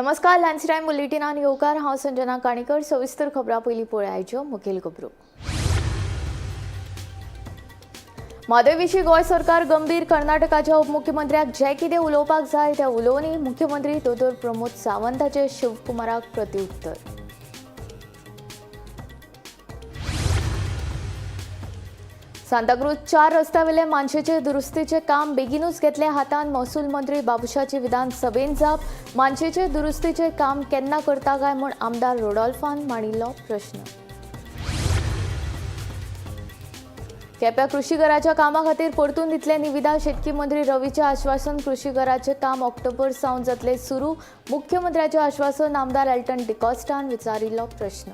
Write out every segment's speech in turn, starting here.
नमस्कार, lens time बुलेटिनान येवकार. हांव संजना काणेकर. सविस्तर खबरां पयलीं पळयाच्यो मुखेल खबरो. म्हादय विशीं गोंय सरकार गंभीर. कर्नाटकाच्या उपमुख्यमंत्र्याक जें कितें उलोवपाक जाय तें उलोवनी. मुख्यमंत्री दोतोर प्रमोद सावंताचे शिवकुमाराक प्रत्युत्तर. सांताक्रूज 4 रस्त्यावेले मानशेचे दुरुस्तीचे काम बेगीनूच घेतले हातान. महसूल मंत्री बाबुशाची विधानसभेन जाप. मानशेचे दुरुस्तीचे काम केन्ना करता काय म्हूण आमदार रोडॉल्फान मांडिल्लो प्रश्न. केप्या कृषी घराच्या कामा खातीर परतून दितले निविदा. शेतकी मंत्री रवीचें आश्वासन. कृषी घराचें काम ऑक्टोबर सावन जातलें सुरू. मुख्यमंत्र्याचें आश्वासन. आमदार एल्टन डिकॉस्टान विचारिल्लो प्रश्न.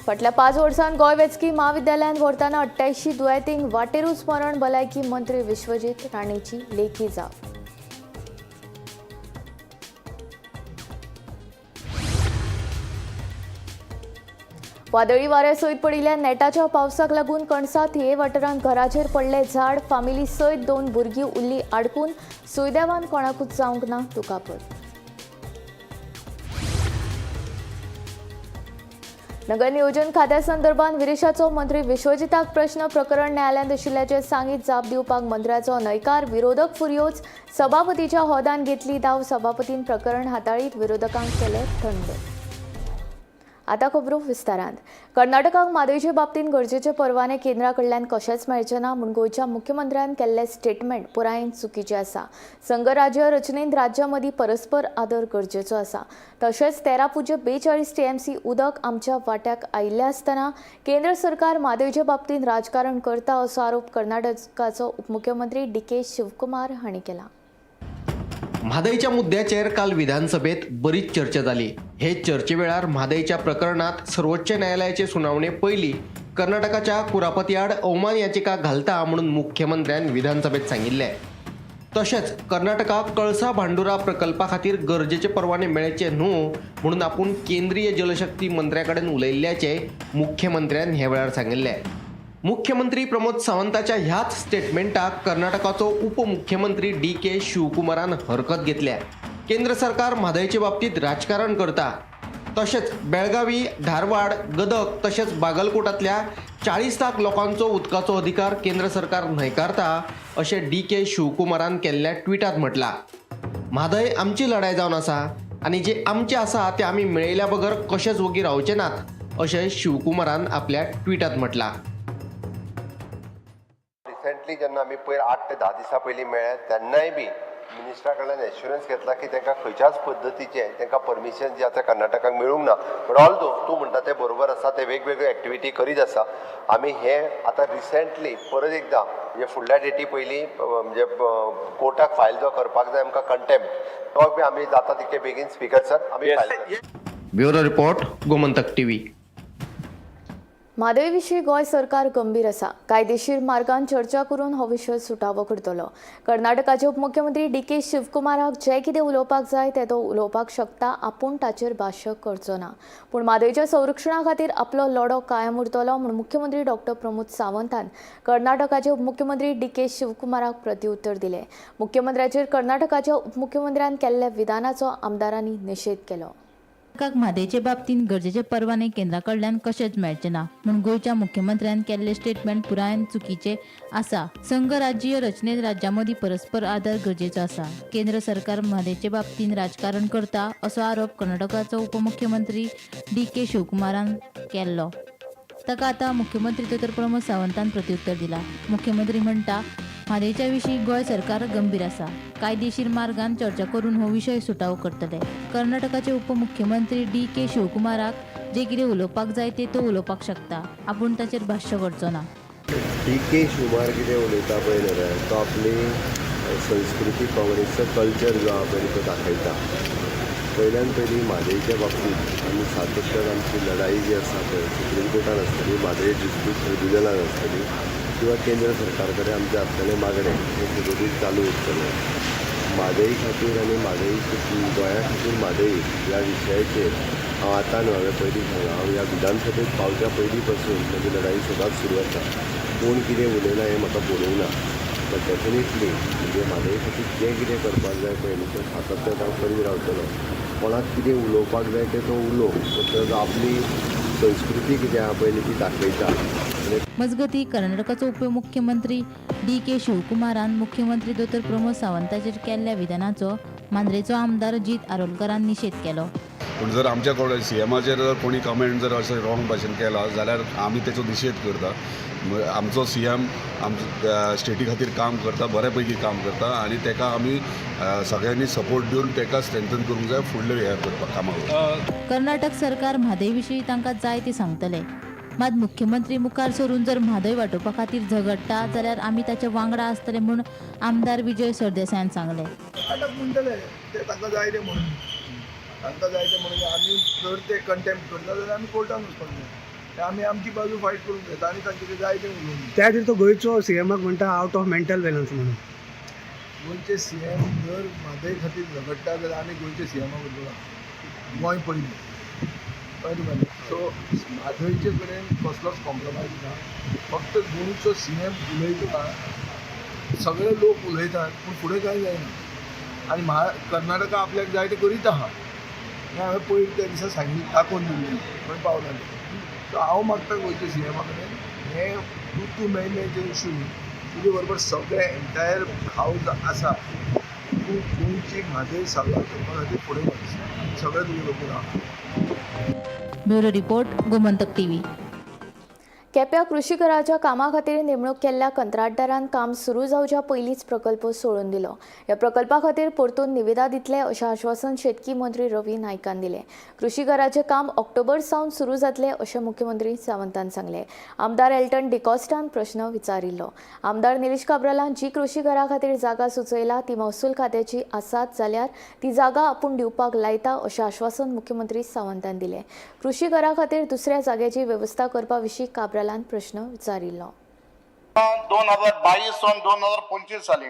फाटल्या 5 वर्सांत गोंय वैजकी म्हाविद्यालयांत व्हरतना 88 दुयेंतींक वाटेरूच मरण. भलायकी मंत्री विश्वजीत राणेची लेखी जाप. वादळी वाऱ्या सयत पडिल्ल्या नेटाच्या पावसाक लागून कणसा थिये वाठारांत घराचेर पडले झाड. फामिली सयत 2 भुरगीं उरलीं आडकून. सुदैवान कोणाकूच जावंक ना दुखापत. नगर नियोजन खात्या संदर्भात विरेशाचो मंत्री विश्वजिताक प्रश्न. प्रकरण न्यायालयांत आशिल्ल्याचें सांगीत जाप दिवपाक मंत्र्याचो न्हयकार. विरोधक फुर्योज. सभापतीच्या होदान घेतली धांव. सभापतीन प्रकरण हाताळीत विरोधकांक केले थंड. आता खबरो विस्तारांत. कर्नाटकाक म्हादयचे बाबतींत गरजेचे परवाने केंद्रा कडल्यान कशेंच मेळचे ना म्हूण गोंयच्या मुख्यमंत्र्यान केल्लें स्टेटमेंट पुरायेन चुकीचें आसा. संघराज्य रचनेंत राज्यां मदीं परस्पर आदर गरजेचो आसा. तशेंच 13.42 TMC उदक आमच्या वाट्याक आयिल्लें आसतना केंद्र सरकार म्हादयचे बाबतींत राजकारण करता असो आरोप कर्नाटकाचो उपमुख्यमंत्री DK Shivakumar हांणी केला. म्हादयच्या मुद्द्याचेर काल विधानसभेत बरीच चर्चा जाली. हे चर्चे वेळार म्हादयच्या प्रकरणात सर्वोच्च न्यायालयाचे सुनावणे पयली कर्नाटकाच्या कुरापती आड अवमान याचिका घालता म्हणून मुख्यमंत्र्यान विधानसभेत सांगिल्लें. तशेंच कर्नाटकाक कळसा भांडुरा प्रकल्पा खातीर गरजेचे परवाने मेळचे न्हू म्हणून आपूण केंद्रीय जलशक्ती मंत्र्या कडेन उलयिल्ल्याचें मुख्यमंत्र्यान ह्या वेळार सांगिल्लें. मुख्यमंत्री प्रमोद सावंताच्या ह्याच स्टेटमेंटाक कर्नाटकाचो उपमुख्यमंत्री DK शिवकुमारान हरकत घेतल्या. केंद्र सरकार म्हादयचे बाबतीत राजकारण करता. तशेंच बेळगावी, धारवाड, गदग तशेंच बागलकोटांतल्या 40 लाख लोकांचो उदकाचो अधिकार केंद्र सरकार न्हयकारता अशें DK शिवकुमारान केल्ल्या ट्विटांत म्हटलां. म्हादय आमची लढाय जावन आसा आनी जे आमचे आसा ते आमी मेळयल्या बगर कशेंच वोगी रावचे नात अशें शिवकुमारान आपल्या ट्विटांत म्हटलां. रिसेंटली जेन्ना आमी पयर 8 ते 10 दिसां पयलीं मेळ्ळे तेन्नाय बी मिनिस्टरा कडल्यान एश्युरन्स घेतला की तांकां खंयच्याच पद्दतीचें तांकां परमिशन जें आतां कर्नाटकाक मेळूंक ना. बट ऑल दो तूं म्हणटा तें बरोबर आसा, ते वेगवेगळ्यो एक्टिविटी करीत आसा. आमी हे आतां रिसेंटली परत एकदां म्हणजे फुडल्या डेटी पयलीं म्हणजे कोर्टाक फायल जो करपाक जाय आमकां कंटेम्प्ट तो बी आमी जाता तितके बेगीन स्पिकर सर आमी फायल करतले. Bureau report, Gomantak TV. Mhadei विशीं गोंय सरकार गंभीर आसा. कायदेशीर मार्गान चर्चा करून हो विशय सुटावो करतलो. कर्नाटकाचे उपमुख्यमंत्री DK शिवकुमाराक जें कितें उलोवपाक जाय तें तो उलोवपाक शकता. आपूण ताचेर भाश्य करचो ना. पूण म्हादयच्या संरक्षणा खातीर आपलो लढो कायम उरतलो म्हूण मुख्यमंत्री डॉक्टर प्रमोद सावंतान कर्नाटकाचे उपमुख्यमंत्री DK शिवकुमाराक प्रत्युत्तर दिलें. मुख्यमंत्र्याचेर कर्नाटकाच्या उपमुख्यमंत्र्यान केल्ल्या विधानाचो आमदारांनी निशेध केलो. म्हादयचे बाबतींत गरजेचे परवाने केंद्रा कडल्यान कशेंच मेळचे ना म्हूण गोंयच्या मुख्यमंत्र्यान केल्लें स्टेटमेंट पुरायेन चुकीचें आसा. संघराज्यीय रचनेंत राज्यां मदीं परस्पर आदर गरजेचो आसा. केंद्र सरकार म्हादयचे बाबतींत राजकारण करता असो आरोप कर्नाटकाचो उपमुख्यमंत्री DK शिवकुमारान केल्लो. ताका आतां मुख्यमंत्री दोतोर प्रमोद सावंतान प्रत्युत्तर दिलां. मुख्यमंत्री म्हणटा म्हादयच्या विशीं गोंय सरकार गंभीर आसा. कायदेशीर मार्गान चर्चा करून हो विशय सुटावो करतले. कर्नाटकाचे उपमुख्यमंत्री DK शिवकुमाराक जे कितें उलोवपाक जाय ते तो उलोवपाक शकता. आपूण ताचेर भाश्य करचो ना. DK Shivakumar कितें उलयता पळय न्हय, तो आपली संस्कृती काँग्रेसचो कल्चर जो आहा पळय तो दाखयता. पयल्यान पयलीं म्हादयच्या बाबतींत आमी सातत्यान आमची लढाई जी आसा पळय सुप्रीम कोर्टान आसतली, म्हादय डिस्प्यूट ट्रिब्युनलान आसतली किंवा केंद्र सरकार कडेन आमचें आसतलें मागणें हें सुरळीत चालू उरतलें. म्हादय खातीर आनी म्हादय गोंया खातीर म्हादय ह्या विशयाचेर हांव आतां न्हू, हांवें पयलीं सांगलां, हांव ह्या विधानसभेत पावच्या पयलीं पासून म्हजी लढाई सदांच सुरू आसा. कोण कितें उलयला हें म्हाका पडूंक ना. बट डेफिनेटली म्हणजे म्हादय खातीर जें कितें करपाक जाय पळय न्ही तें सातत्यान हांव करीत रावतलो. कोणाक कितें उलोवपाक जाय तें तो उलोवं, पूण तो आपली संस्कृती कितें आहा पळय न्ही ती दाखयता. आनी मजगतीं, कर्नाटकाचो उपमुख्यमंत्री डी के शिवकुमारान मुख्यमंत्री दोतोर प्रमोद सावंताचेर केल्ल्या विधानाचो मांद्रेचो आमदार जीत आरोलकारान निशेध केलो. पूण जर आमच्या कडेन सीएमाचेर जर कोणी कमेंट जर अशें रॉंग भाशेन केला जाल्यार आमी तेचो निशेध करता. आमचो सीएम आमच्या स्टेटी खातीर काम करता, बऱ्या पैकी काम करता आनी तेका आमी सगळ्यांनी सपोर्ट दिवन तेका स्ट्रेंथन करूंक जाय फुडले हें करपाक कामाक. कर्नाटक सरकार म्हादय विशीं तांकां जाय तें सांगतले, मात मुख्यमंत्री मुखार सरून जर म्हादय वाटोवपा खातीर झगडटा जाल्यार आमी ताच्या वांगडा आसतले म्हूण आमदार विजय सरदेसायान सांगलें. नाटक म्हणटले ते, तांकां जाय ते म्हणून, तांकां जाय ते म्हणून. आमी जर ते कंटेम्प्ट करता जाल्यार आमी कोर्टान वचपाक जाय. ते आमी आमची बाजू फायट करूंक जाय आनी तांचे ते जाय ते उलोवंक. त्या खातीर तो गोंयचो सीएमाक म्हणटा आउट ऑफ मेंटल बॅलन्स म्हणून. गोंयचे सी एम जर म्हादय खातीर झगडटा जाल्यार आमी गोंयचे सी एमा बरोबर आहा. गोंय पयलीं, कळ्ळें तुका न्ही? सो म्हादयचे कडेन कसलोच कॉम्प्रोमायज ना. फक्त गोंयचो सी एम उलयता, सगळे लोक उलयतात, पूण फुडें कांय जायना आनी कर्नाटका आपल्याक जाय तें करीत आहा. हें हांवें पयर त्या दिसा सांगिल्लें, दाखोवन दिल्लें खंय पावला तें. सो हांव मागता गोंयच्या सी एमा कडेन, हें तूं तूं मैं मैं जे इशू न्ही, तुजे बरोबर सगळे एंटायर हावज आसा. तूं गोंयची म्हादय साल्वार करपा खातीर फुडें वच, सगळे तुजे बरोबर आहा. Bureau report, Gomantak TV. केप्यां कृशी घराच्या कामा खातीर नेमणूक केल्ल्या कंत्राटदारान काम सुरू जावच्या पयलींच प्रकल्प सोडून दिलो. ह्या प्रकल्पा खातीर परतून निविदा दितले अशें आश्वासन शेतकी मंत्री रवी नायकान दिलें. कृशी घराचें काम ऑक्टोबर सावन सुरू जातलें अशें मुख्यमंत्री सावंतान सांगलें. आमदार एल्टन डिकॉस्टान प्रश्न विचारिल्लो. आमदार निलेश काब्रालान जी कृशी घरा खातीर जागा सुचयला ती महसूल खात्याची आसात जाल्यार ती जागा आपूण दिवपाक लायता अशें आश्वासन मुख्यमंत्री सावंतान दिलें. कृशी घरा खातीर दुसऱ्या जाग्याची वेवस्था करपा विशीं काब्रालान प्रश्न विचारिल्लो. 2022 सावन 2025 साली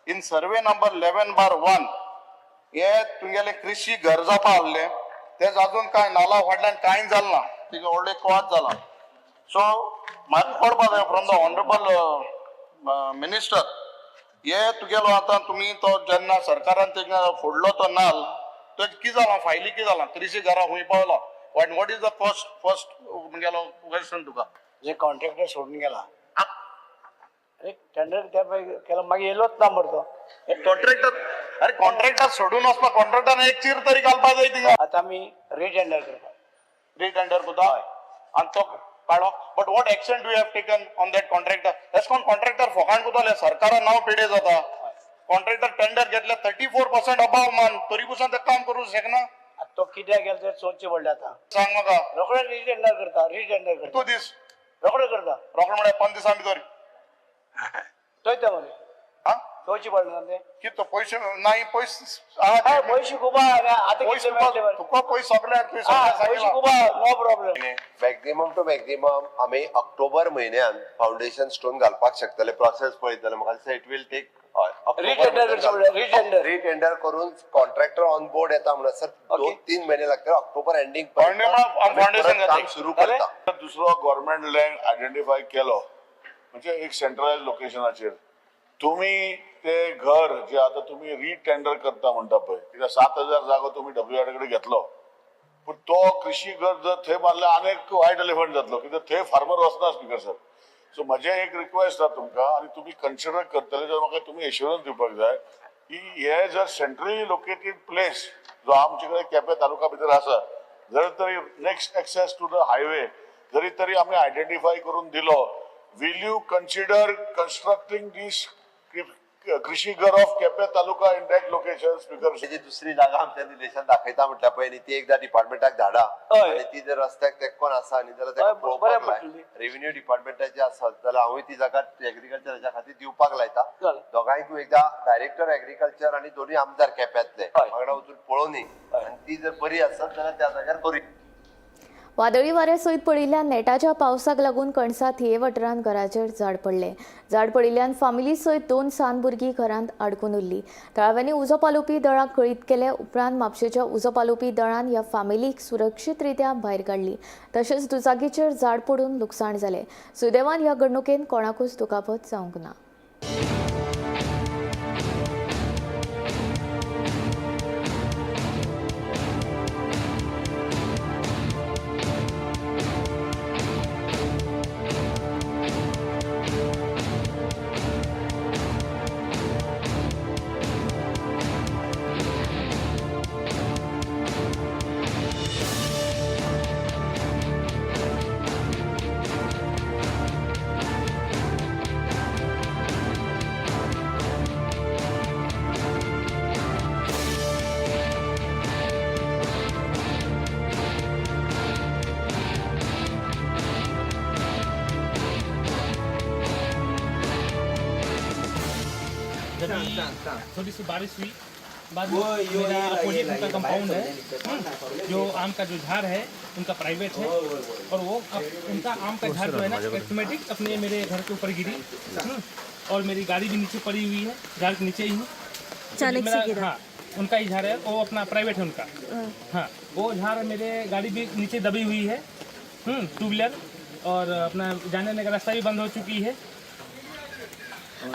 इन सर्वे नंबर 11/1 हे तुमगेले कृषी घर जावपा आहले, तेच अजून कांय नाला फाटल्यान कांय जालें ना. तिका व्हडलें कोवात जाला. सो म्हाका कळपा जाय फ्रॉम the honourable minister, हे तुगेलो आतां तुमी तो जेन्ना सरकारान तेंका फोडलो तो नाल, तो कितें जालां, फायली कितें जालां, कृषी घरां खूंय पावला, what is the first तुमगेलो क्वेश्चन तुका. जे कॉन्ट्रॅक्टर सोडून गेला, अरे टेंडर त्या केला, मागीर येयलोच ना मरे तो. कॉन्ट्रॅक्टर, अरे कॉन्ट्रॅक्टर सोडून वचपा, कॉन्ट्रॅक्टरान एक चीर तरी घालपा जाय थिंगा. आतां आमी रिटेंडर करता. रिटेंडर करता आनी तो काडो. But what action do have taken on that contractor? एश कोन कॉन्ट्रॅक्टर फोकाण करताले, सरकारा नांव पेडे जाता. कॉन्ट्रॅक्टर टेंडर घेतले 34% अबाव मान, तरी पसून ते काम करूंक शकना. आतां तो कित्याक गेलो तें चोवचें पडलें आतां. सांग म्हाका. रोखडे रिटेंडर करता, रिटेंडर करता. तूं दीस. रोखडे करता. रोखडे म्हळ्यार 5 दिसां भितर? चोयता मरे. हा. चोवचें पडलें ना तें. कितें पयशे नाही, पयशे हय, पयशे खूब आहा आतां. पयशे कितले मेळटले मरे? तुका पयशे सगळे तुवें हा, सगळें पयशे सांगलां. खूब आहा, no problem. Maximum to maximum आमी ऑक्टोबर म्हयन्यान फावंडेशन स्टोन घालपाक शकतले. प्रोसेस पळयत जाल्यार म्हाका दिसता it will take Retender करचें पडलें, retender. रिटेंडर करून कॉन्ट्रॅक्टर ऑन बोर्ड येता म्हणसर 2-3 म्हयने लागतले, ऑक्टोबर एंडिंग Foundation काम घातली. सुरू करता. दुसरो गव्हर्मेंट लँड आयडेंटिफाय केलो म्हणजे एक सेंट्रलाइज लोकेशनाचेर तुम्ही ते घर जे आता तुम्ही रिटेंडर करता म्हणटा पळय, कित्याक 7000 जागो तुम्ही डब्ल्यू कडेन घेतलो, पूण तो कृषी घर जर थंय मारल्यार आनी एक वायट एलिफंट जातलो, कित्याक थंय फार्मर वचना. स्पिकर सर, सो म्हजें एक रिक्वेस्ट आसा तुमकां आनी तुमी कन्सिडर करतले जाल्यार म्हाका तुमी एश्युरन्स दिवपाक जाय की हे जर सेंट्रली लोकेटेड प्लेस जो आमचे कडेन केपें तालुका भितर आसा, जर तरी next access to the highway जरी तरी आमी आयडेंटिफाय करून दिलो, will you consider constructing this कृषी घर of Quepem taluka in that location, speaker? जी दुसरी जागा आमच्या निलेशान दाखयता म्हटल्या पळय न्ही, ती एकदा डिपार्टमेंटाक धाडा. हय. आनी ती जर रस्त्याक तेंकोन आसा न्ही जाल्यार तेका हय, पळोवपाक बरें लाय. पडटलें. रेव्हेन्यू डिपार्टमेंटाचे आसत जाल्यार हांवूय ती जागा एग्रीकल्चराच्या खातीर दिवपाक लायता. जालें. दोगांयकूय एकदा डायरेक्टर एग्रीकल्चर आनी दोनूय आमदार केप्यांतले हय. वांगडा वचून पळोवनी हय. आनी ती जर बरी आसत जाल्यार त्या जाग्यार करूया. वादळी वाऱ्या सयत पडिल्ल्या नेटाच्या पावसाक लागून कणसा थिये वाठारांत घराचेर झाड पडलें. झाड पडिल्ल्यान फामिली सयत दोन सान भुरगीं घरांत आडकून उरलीं. थळाव्यांनी उजो पालोवपी दळाक कळीत केले उपरांत म्हापशेच्या उजो पालोवपी दळान ह्या फामिलीक सुरक्षीत रित्या भायर काडली. तशेंच दुचाकीचेर झाड पडून लुकसाण जालें. सुदैवान ह्या घडणुकेन कोणाकूच दुखापत जावंक ना. थोड़ी सी बारिश हुई, बाद में मेरा अपोजिट उनका कंपाउंड है, जो आम का जो झाड़ है उनका प्राइवेट है, और वो उनका आम का झाड़ जो है ना ऑटोमेटिक अपने मेरे घर के ऊपर गिरी, और मेरी गाड़ी भी नीचे पड़ी हुई है, झाड़ के नीचे ही हूँ। अचानक से गिरा? हाँ, उनका ही झाड़ है, वो अपना प्राइवेट है उनका। हाँ, वो झाड़ मेरे गाड़ी भी नीचे दबी हुई है, टू व्हीलर, और अपना जाने आने का रास्ता भी बंद हो चुकी है।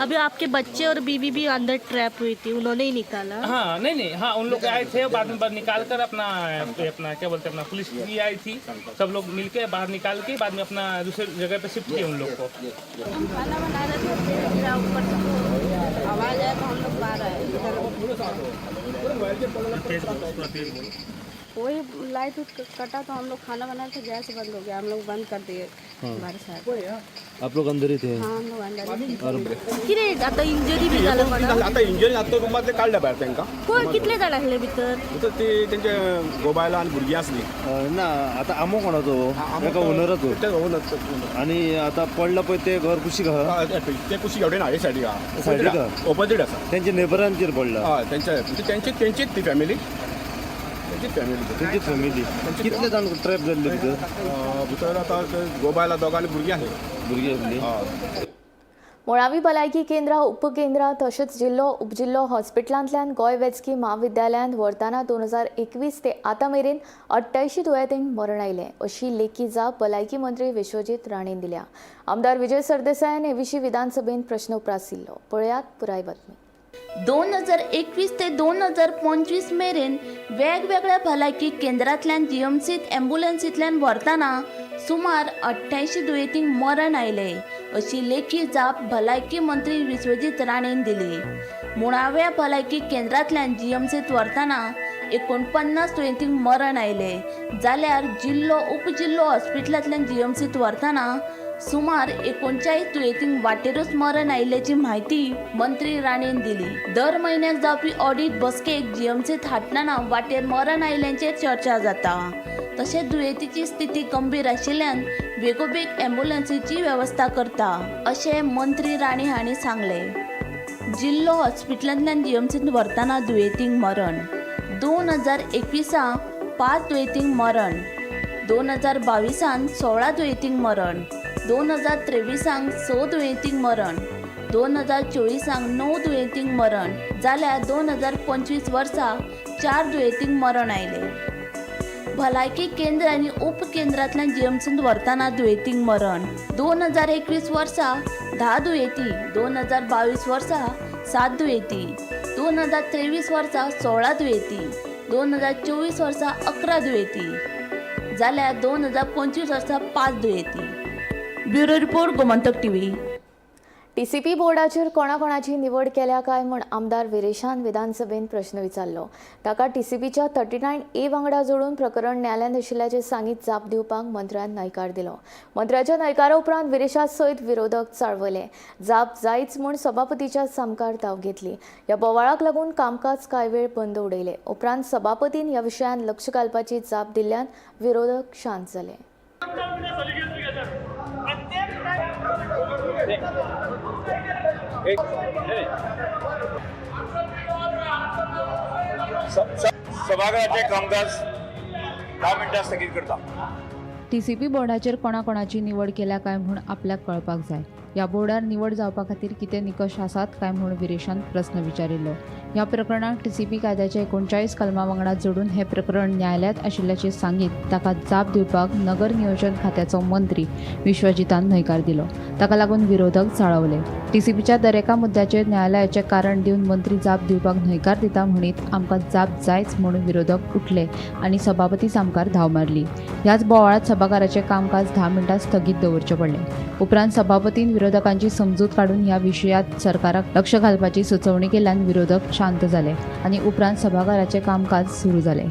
अभी आपके बच्चे और बीवी भी अंदर ट्रैप हुई थी, उन्होंने ही निकाला? हाँ, नहीं नहीं, हाँ उन लोग आए थे, बाद में निकाल कर अपना अपना क्या बोलते हैं, अपना पुलिस भी आई थी, सब लोग मिलके बाहर निकाल के बाद में अपना दूसरे जगह पे शिफ्ट किए उन लोग को। हम खाना बना रहे थे, गिरा ऊपर से आवाज आया तो हम लोग बाहर आए। वही लाइट कटा तो हम लोग खाना बना रहे थे, गैस बंद हो गया, हम लोग बंद कर दिए। बारिश आया। आप लोग अंदर ही थे? हाँ, हम लोग अंदर ही थे। कितें आतां इंजरी बी जाला कोणाक? आतां इंजरी जाता तो रुमांतले काडल्या भायर तांकां। कोण कितले जाण आसले भितर? भितर ती तेंचे गोबायलां आनी भुरगीं आसलीं। ना आतां आमो कोणाचो? एका ओनराचो। आनी आतां पडला पळय ते घर कुशीक आहा? ते कुशीक हेवटेन हाडे सायडीक आहा, सायडीक आहा, ओपोजीट आसा। तेंच्या नेबरांचेर पडला? हय, तेंचे तेंचीच ती फॅमिली, तेंची फॅमिली। कितले जाण ट्रॅप जाल्ले भितर? भितर आतां गोबायला दोगां आनी भुरगीं आसलीं। भुरगीं आसलीं। मुळावी भलायकी केंद्रां, उपकेंद्रां तशेंच जिल्लो उपजिल्लो हॉस्पिटलांतल्यान गोंय वैजकी म्हाविद्यालयांत व्हरतना 2021 ते आतां मेरेन 88 दुयेंतींक मरण आयलें अशी लेखी जाप भलायकी मंत्री विश्वजीत राणेन दिल्या. आमदार विजय सरदेसायान हे विशीं विधानसभेंत प्रश्न उप्रासिल्लो. पळयात पुराय बातमी. 2021 ते 2025 मेरेन वेगवेगळ्या भलायकी केंद्रांतल्यान जीएमसीत ॲम्ब्युलन्सींतल्यान व्हरतना सुमार 88 दुयेंतींक मरण आयलें अशी लेखी जाप भलायकी मंत्री विश्वजीत राणेन दिली. मुळाव्या भलायकी केंद्रांतल्यान जीएमसीत व्हरतना 49 दुयेंतींक मरण आयलें, जाल्यार जिल्लो उपजिल्लो हॉस्पिटलांतल्यान जीएमसीत व्हरतना सुमार 39 दुयेंतींक वाटेरूच मरण आयिल्ल्याची म्हायती मंत्री राणेन दिली. दर म्हयन्याक जावपी ऑडीट बसकेक जीएमसीत हाडटना वाटेर मरण आयिल्ल्यांचेर चर्चा जाता. तशेंच दुयेंतीची स्थिती गंभीर आशिल्ल्यान बेगोबेग ॲम्ब्युलन्सीची वेवस्था करता अशें मंत्री राणे हांणी सांगलें. जिल्लो हॉस्पिटलांतल्यान जीएमसीत व्हरतना दुयेंतींक मरण 2021 5 दुयेंतींक मरण, 2022 16 दुयेंतींक मरण, 2023 6 दुयेंतींक मरण, 2024 9 दुयेंतींक मरण, जाल्यार 2025 वर्सा 4 दुयेंतींक मरण आयलें. भलायकी केंद्र आनी उपकेंद्रांतल्यान जीएमसींत व्हरतना दुयेंतींक मरण 2021 वर्सा 10 दुयेंती, 2022 वर्सा 7 दुयेंती, 2023 वर्सा 16 दुयेंती, 2024 वर्सा 11 दुयेंती, जाल्यार 2025 वर्सा 5 दुयेंती. Bureau report, Gomantak TV. TCP बोर्डाचेर कोणाकोणाची निवड केल्या काय म्हूण आमदार विरेशान विधानसभेन प्रश्न विचारलो. ताका टीसीपीच्या 39A वांगडा जोडून प्रकरण न्यायालयांत आशिल्ल्याचें सांगीत जाप दिवपाक मंत्र्यान न्हयकार दिलो. मंत्र्याच्या न्हयकारा उपरांत विरेशा सयत विरोधक चाळवले. जाप जायच म्हूण सभापतीच्या सामकार धांव घेतली. ह्या बोवाळाक लागून कामकाज कांय वेळ बंद उडयलें. उपरांत सभापतीन ह्या विशयांत लक्ष घालपाची जाप दिल्ल्यान विरोधक शांत जाले. सभागृहाचे कामकाज 10 मिनटां स्थगीत करता. टीसीपी बोर्डाचेर कोणाकोणाची निवड केल्या काय म्हूण आपल्याक कळपाक जाय. ह्या बोर्डार निवड जावपा खातीर कितें निकश आसात काय म्हूण विरेशान प्रस्न विचारिल्लो. ह्या प्रकरणाक टीसीपी कायद्याच्या 39 कलमा वांगडा जोडून हें प्रकरण न्यायालयांत आशिल्ल्याचें सांगीत ताका जाप दिवपाक नगर नियोजन खात्याचो मंत्री विश्वजितान न्हयकार दिलो. ताका लागून विरोधक चाळवले. टीसीपीच्या दरेका मुद्द्याचेर न्यायालयाचें कारण दिवन मंत्री जाप दिवपाक न्हयकार दिता म्हणीत आमकां जाप जायच म्हूण विरोधक उठले आनी सभापती सामकार धांव मारली. ह्याच बोवाळांत सभाघराचें कामकाज 10 मिनटां स्थगीत दवरचें पडलें. उपरांत सभापतीन विरोधकांची समजूत काडून ह्या विशयांत सरकाराक लक्ष घालपाची सुचोवणी केल्ल्यान विरोधक शांत जाले आनी उपरांत सभाघराचें कामकाज सुरू जालें.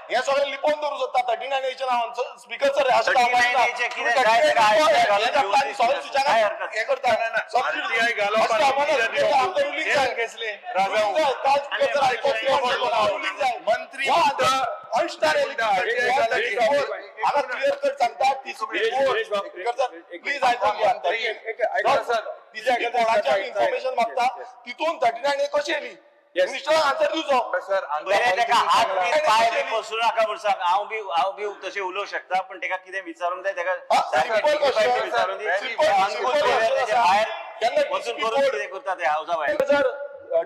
हे सगळें लिपोवन दवरूं सोदता 39Aच्या नांवान. स्पीकर सर मंत्री हांगा क्लियर कट सांगता टीसीपी बोर्ड, प्लीज आयकून घेयात. टीसीपी बोर्डाची आमी इन्फॉर्मेशन मागता, तितून 39 ए कशी येयली? मिनिस्टरान आन्सर दिवचो. बरें, तेका हात बी पांय बी पसरू नाका म्हूण सांग. हांव बी तशें उलोवंक शकता, पूण तेका कितें विचारूंक जाय तेका सिंपल क्वेश्चन. विचारून दी. Simple question. भायर वचून करून कितें करता ते हावसा भायर. सर,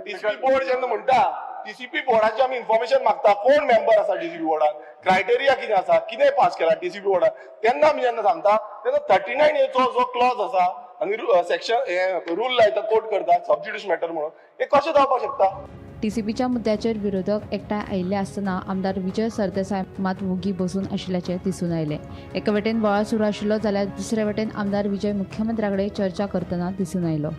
टीसीपी बोर्ड जेन्ना म्हणटा, टीसीपी बोर्डाची आमी इन्फॉर्मेशन मागता, कोण मेंबर आसा टीसीपी बोर्डान, क्रायटेरिया कितें आसा, कितें पास केला टीसीपी बोर्डान, तेन्ना आमी जेन्ना सांगता तेन्ना 39 एचो जो क्लॉज आसा आनी सेक्शन रूल लायता, कोट करता सब ज्युडिस मॅटर म्हणून, हे कशें जावपाक शकता? टीसीपीच्या मुद्द्याचेर विरोधक एकठांय आयिल्ले आसतना आमदार विजय सरदेसाय मात वोगी बसून आशिल्ल्याचें दिसून आयलें. एके वटेन बोवाळ सुरू आशिल्लो जाल्यार दुसरे वटेन आमदार विजय मुख्यमंत्र्या कडेन चर्चा करतना दिसून आयलो.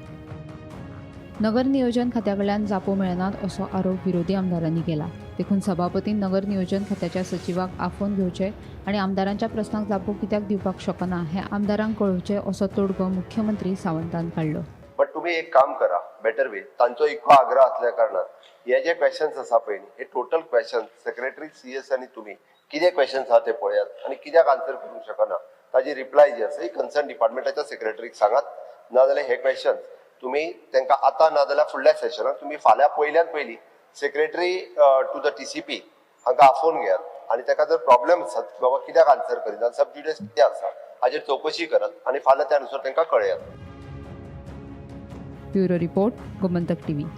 नगर नियोजन खात्या कडल्यान जापो मेळनात असो आरोप विरोधी आमदारांनी केला. देखून सभापतीन नगर नियोजन खात्याच्या सचिवाक आफोवन घेवचे आनी आमदारांच्या प्रस्नांक जापो कित्याक दिवपाक शकना हें आमदारांक कळोवचें, असो तोडगो मुख्यमंत्री सावंतान काडलो. बट तुम्ही एक काम करा, बेटर वे, तांचो इतको आग्रह असल्या कारणान हे जे क्वेश्चन्स आसा पळय न्ही, हे टोटल क्वेश्चन सेक्रेटरी सीएस आनी तुमी कितें क्वेश्चन्स आहा ते पळयात आनी कित्याक आन्सर करूंक शकना ताजी रिप्लाय जी आसा ही कन्सर्न डिपार्टमेंटाच्या सेक्रेटरीक सांगात. नाजाल्यार हे क्वेश्चन्स तुमी तांकां आतां नाजाल्यार फुडल्या सेशनाक तुमी फाल्यां पयल्यान पयलीं secretary to the TCP हांकां आफोवन घेयात आनी ताका जर प्रॉब्लेम आसात बाबा कित्याक आन्सर करिना, सब ज्युडिस कितें आसा हाजेर चवकशी करात आनी फाल्यां त्या अनुसार तांकां कळयात. Bureau report, Gomantak TV.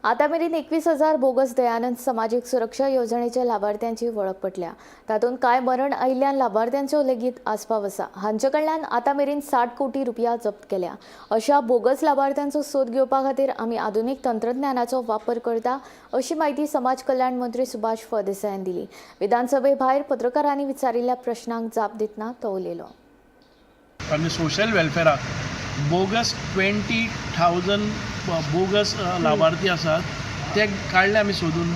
आता मेरेन 21,000 बोगस दयानंद समाजीक सुरक्षा येवजणेच्या लाभार्थ्यांची वळख पटल्या. तातूंत कांय मरण आयिल्ल्यान लाभार्थ्यांचो लेगीत आस्पाव आसा. हांचे कडल्यान आतां मेरेन 60 कोटी रुपया जप्त केल्या. अशा बोगस लाभार्थ्यांचो सोद घेवपा खातीर आमी आधुनीक तंत्रज्ञानाचो वापर करता, अशी म्हायती समाज कल्याण मंत्री सुभाष फळदेसायान दिली. विधानसभे भायर पत्रकारांनी विचारिल्ल्या प्रश्नांक जाप दितना तो उलयलो. आमी सोशल वेलफेराक बोगस 20,000 बोगस लाभार्थी आसात ते काडले आमी सोदून.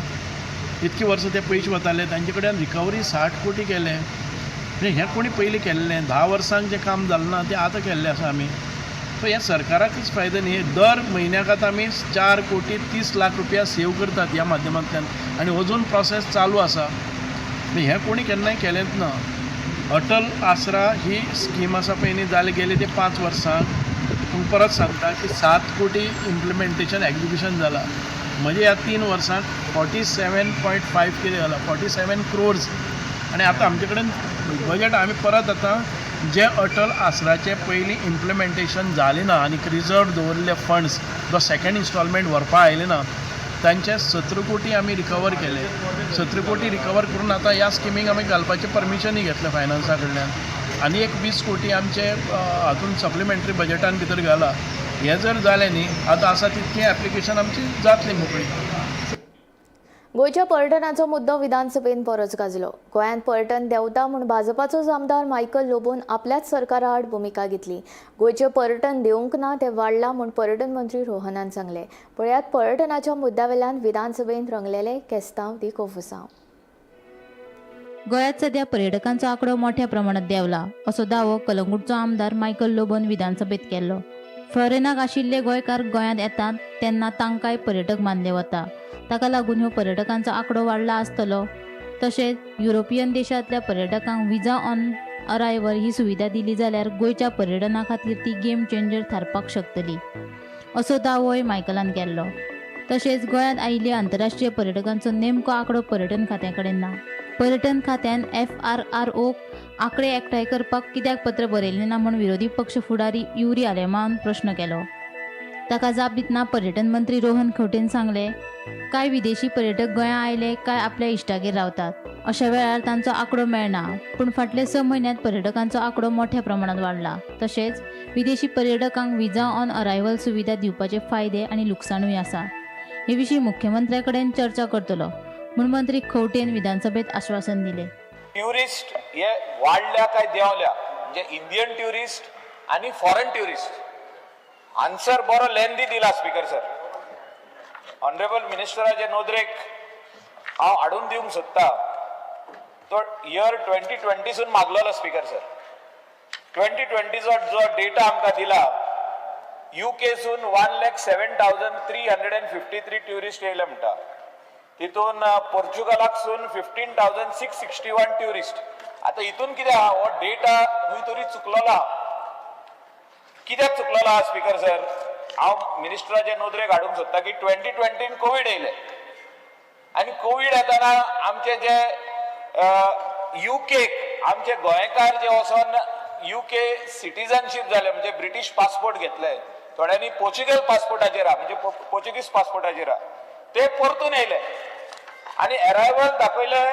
इतकी वर्सां ते पयशे वताले तांचे कडेन, रिकवरी 60 कोटी केले. म्हणजे हें कोणी पयलीं केल्लें 10 वर्सांक जें काम जालें ना तें आतां केल्लें आसा आमी. सो हें सरकाराकच फायदो न्ही, दर म्हयन्याक आतां आमी 4 कोटी 30 लाख रुपया सेव करतात ह्या माध्यमांतल्यान आनी अजून प्रोसेस चालू आसा. हें कोणी केन्नाय केलेंच ना. अटल आसरा ही स्कीम आसा पळय न्ही, जाले गेले ते 5 वर्सां. पूण परत सांगता की 7 कोटी इम्प्लिमेंटेशन एग्जिक्युशन जाला. म्हणजे ह्या 3 वर्सांक 47.5 कितें जाला, 47 क्रोर्स. आनी आतां आमचे कडेन बजट आमी परत आतां जे अटल आसराचें पयलीं इम्प्लिमेंटेशन जालें ना आनी रिजर्व दवरिल्ले फंड्स जो सेकेंड इन्स्टॉलमेंट व्हरपा आयले ना तांचे 17 कोटी आमी रिकवर केले. 17 कोटी रिकवर करून आतां ह्या स्किमीक आमी घालपाचें परमिशनूय घेतलें फायनान्सा कडल्यान आनी एक 20 कोटी आमचे हातून सप्लिमेंटरी बजटान भितर घाला. हें जर जालें न्ही आतां आसा तितकी एप्लिकेशन आमची जातली मोकळी. गोंयच्या पर्यटनाचो मुद्दो विधानसभेन बरोच गाजलो. गोंयांत पर्यटन देंवता म्हूण भाजपाचो आमदार मायकल लोबोन आपल्याच सरकारा आड भुमिका घेतली. गोंयचें पर्यटन देवंक ना तें वाडलां म्हूण पर्यटन मंत्री रोहनान सांगलें. पळयात पर्यटनाच्या मुद्द्या वेल्यान विधानसभेन रंगलेले केस्तांव दी कोफुसांव. गोंयांत सध्या पर्यटकांचो आंकडो मोठ्या प्रमाणात देंवला असो दावो कलंगूटचो आमदार मायकल लोबोन विधानसभेत केल्लो. फॉरेनाक आशिल्ले गोंयकार गोंयांत येतात तेन्ना तांकांय पर्यटक मानले वता. ताका लागून ह्यो पर्यटकांचो आंकडो वाडला आसतलो. तशेंच युरोपियन देशांतल्या पर्यटकांक विजा ऑन अरायव्हल ही सुविधा दिली जाल्यार गोंयच्या पर्यटना खातीर ती गेम चेंजर थारपाक शकतली, असो दावोय मायकलान केल्लो. तशेंच गोंयांत आयिल्ल्या आंतरराष्ट्रीय पर्यटकांचो नेमको आंकडो पर्यटन खात्या कडेन ना. पर्यटन खात्यान FRRO आंकडे एकठांय करपाक कित्याक पत्र बरयलें ना म्हूण विरोधी पक्ष फुडारी युरी आलेमान प्रश्न केलो. ताका जाप दितना पर्यटन मंत्री रोहन खंवटेन सांगलें, कांय विदेशी पर्यटक गोंयांत आयले काय आपल्या इश्टागेर रावतात. अशा वेळार तांचो आंकडो मेळना. पूण फाटल्या 6 म्हयन्यांत पर्यटकांचो आंकडो मोठ्या प्रमाणात वाडला. तशेंच विदेशी पर्यटकांक विजा ऑन अरायव्हल सुविधा दिवपाचे फायदे आनी लुकसाणूय आसा. हे विशीं मुख्यमंत्र्या कडेन चर्चा करतलो म्हूण मंत्री खंवटेन विधानसभेत आश्वासन दिलें. ट्युरिस्ट हे वाडल्या काय देंवल्या, म्हणजे इंडियन ट्युरिस्ट आनी फॉरेन ट्युरिस्ट. आन्सर बरो लेंदी दिला स्पीकर सर. ऑनरेबल मिनिस्टराचे नदरेक हांव हाडून दिवंक सोदता तो इयर 2020 सून मागलेलो स्पीकर सर. 2020चो जो डेटा आमकां दिला, युकेसून 1,07,353 ट्युरिस्ट येयले म्हणटा. तितून पोर्चुगलाकसून 15,661 ट्युरिस्ट. आतां हितून कितें आहा, हो डेटा खंय तरी चुकलेलो आहा. कित्याक चुकलेलो आहा स्पीकर सर? हांव मिनिस्टराचे नदरेक हाडूंक सोदता की 2020 कोवीड येयले आनी कोवीड येताना आमचे जे युकेक आमचे गोंयकार जे वचोन युके सिटीजनशीप जाले, म्हणजे ब्रिटीश पासपोर्ट घेतले, थोड्यांनी पोर्चुगल पासपोर्टाचेर आहा, म्हणजे पोर्चुगीज पासपोर्टाचेर आहा, ते परतून येयले आनी एरायवल दाखयले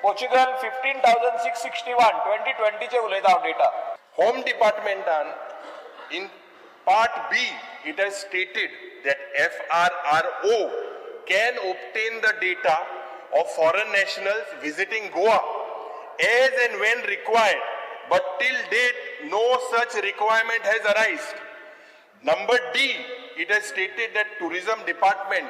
पोर्चुगल 15,661. 2020चे उलयता हांव डेटा. होम डिपार्टमेंटान in part B it has stated that FRRO can obtain the data of foreign nationals visiting Goa as and when required, but till date no such requirement has arisen. Number D, it has stated that tourism department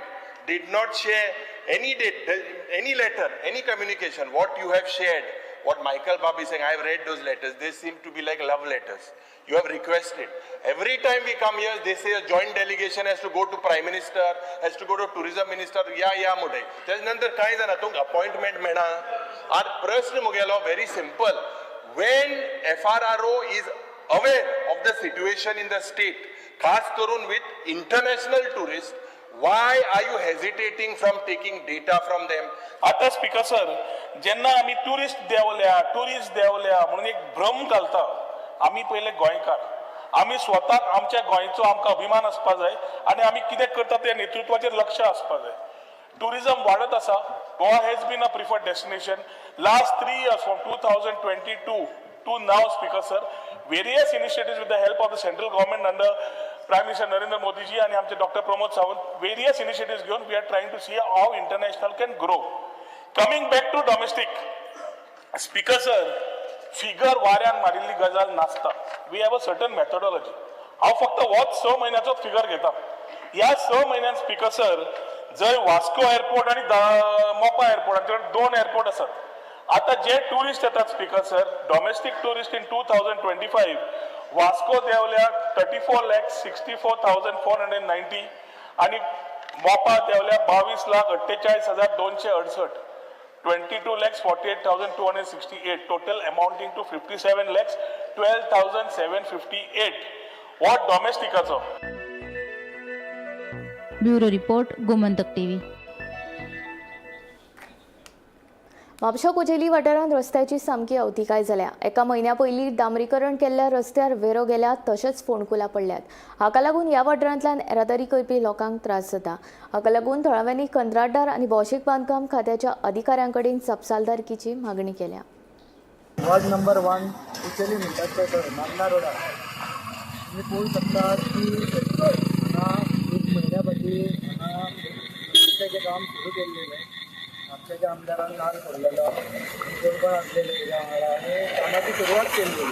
did not share any date, any letter, any communication. What you have shared, what Michael Bab is saying, I have read those letters. They seem to be like love letters. You have requested. Every time we come here, they say a joint delegation has to go to Prime Minister, has to go to Tourism Minister. Yeah, मुटे. त्याच्या नंतर काय जाणा तुमक appointment मेळना. R प्रश्न मुगेलो very simple. When FRRO is aware of the situation in the state, खास करून with international tourists, why are you hesitating from taking data from them? आतां स्पीकर सर, जेन्ना आमी ट्युरिस्ट देंवल्या ट्युरिस्ट देंवल्या म्हणून एक भ्रम घालता. आमी पयले गोंयकार, आमी स्वताक आमच्या गोंयचो आमकां अभिमान आसपा जाय आनी आमी कितें करता तें नेतृत्वाचेर लक्ष आसपा जाय. ट्युरिजम वाडत आसा. Goa has been a preferred destination last 3 years from 2022 to now. Speaker sir, various initiatives with the help of the central government under Prime Minister Narendra Modi ji आनी आमचे doctor Pramod Sawant, various initiatives घेवन we are trying to see how international can grow. Coming back to domestic, speaker sir, figure वाऱ्यान मारिल्ली गजाल नासता. We have a certain methodology. हांव फक्त होच 6 म्हयन्याचो फिगर घेता. ह्या 6 म्हयन्यान स्पीकर सर, जंय वास्को एअरपोर्ट आनी मोपा एअरपोर्ट हांचे कडेन 2 एअरपोर्ट आसात. आतां जे ट्युरिस्ट येतात speaker sir, domestic tourist in 2025 Vasco देंवल्या 34,64,490 आनी मोपा देंवल्या 22,48,268, 22,48,268, total amounting to 57,12,758. हो डॉमेस्टिकाचो. Bureau report, Gomantak TV. Mapusa Kocheli वाठारांत रस्त्याची सामकी अवतिकाय जाल्या. एका म्हयन्या पयलीं डांबरीकरण केल्ल्या रस्त्यार वेरो गेल्यात तशेंच फोंडकुलां पडल्यात. हाका लागून ह्या वाठारांतल्यान येरादारी करपी लोकांक त्रास जाता. हाका लागून थळाव्यांनी कंत्राटदार आनी भौशीक बांदकाम खात्याच्या अधिकाऱ्यां कडेन जापसालदारकीची मागणी केल्या. वॉर्ड नंबर 1 कुचेली म्हणटात ते थंय मागना रोडार तुमी पळोवंक शकतात की हांगा एक म्हयन्या फाटीं हांगा रस्त्याचें काम सुरू केल्लें. म्हापशेच्या आमदारान नाल फोडलेलो, कोण कोण आसलेले तेज्या वांगडा आनी कामाची सुरवात केल्ली.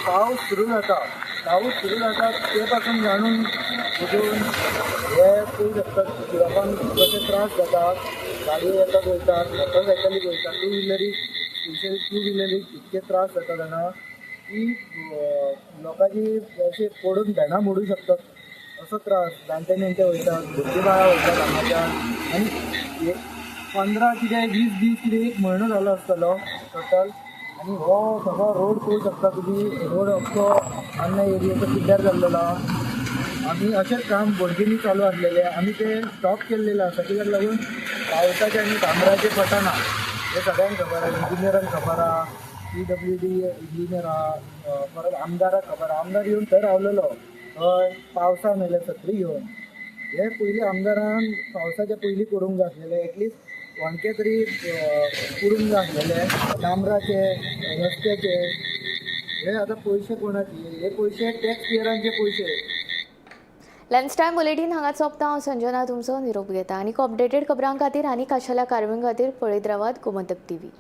पावस सुरू जाता, पावस सुरू जाता ते पासून जाणून बुजून हे पळोवंक शकतात की लोकांक कशे त्रास जातात. गाडयो येतात वयतात, मोटरसायकली वयतात, टू व्हिलरी स्पेशली टू व्हिलरीक इतके त्रास जाता जाणा की लोकांची अशें पडून भेणां मोडूं शकतात असो त्रास. जाणटे नेणटे वयतात, भुरगीं बाळां वयतात हांगाच्यान. आनी 15 कितें 20 दीस कितें एक म्हयनो जालो आसतलो टोटल. आनी हो सगळो रोड पळोवंक शकता तुमी, रोड अख्खो अन्ना एरियेचो पिड्ड्यार जाल्लेलो आहा. आमी अशेंच काम बोडगिनी चालू आसलेलें, आमी तें स्टॉप केल्लेलें आसा. कित्याक लागून पावसाचें आनी डांबराचें पटना हें सगळ्यांक खबर आहा, इंजिनियरांक खबर आहा, PWD engineer आहा, परत आमदाराक खबर आहा. आमदार येवन थंय रावलेलो हय पावसान येयले सत्री घेवन. हे पयलीं आमदारान पावसाच्या पयलीं करूंक जाय आसलेलें, एटलिस्ट वणके तरी करूंक जाय आसलेले डांबराचे रस्त्याचे. हे आतां पयशे कोणाचे? हे पयशे टॅक्स पेयरांचे पयशे. लंच टायम बुलेटीन हांगा सोंपता. हांव संजना तुमचो निरोप घेता. आनी अपडेटेड खबरां खातीर आनी खाशेल्या कारवायां खातीर पळयत रावात गोमंतक टीव्ही.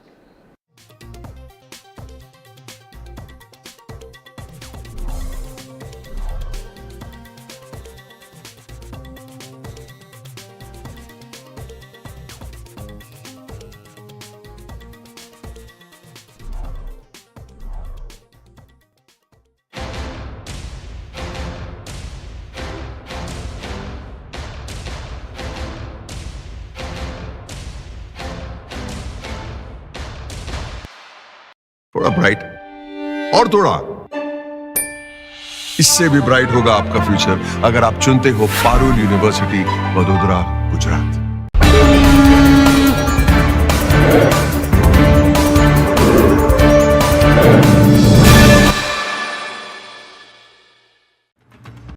थोड़ा ब्राइट और थोड़ा इससे भी ब्राइट होगा आपका फ्यूचर अगर आप चुनते हो पारुल यूनिवर्सिटी, वडोदरा, गुजरात।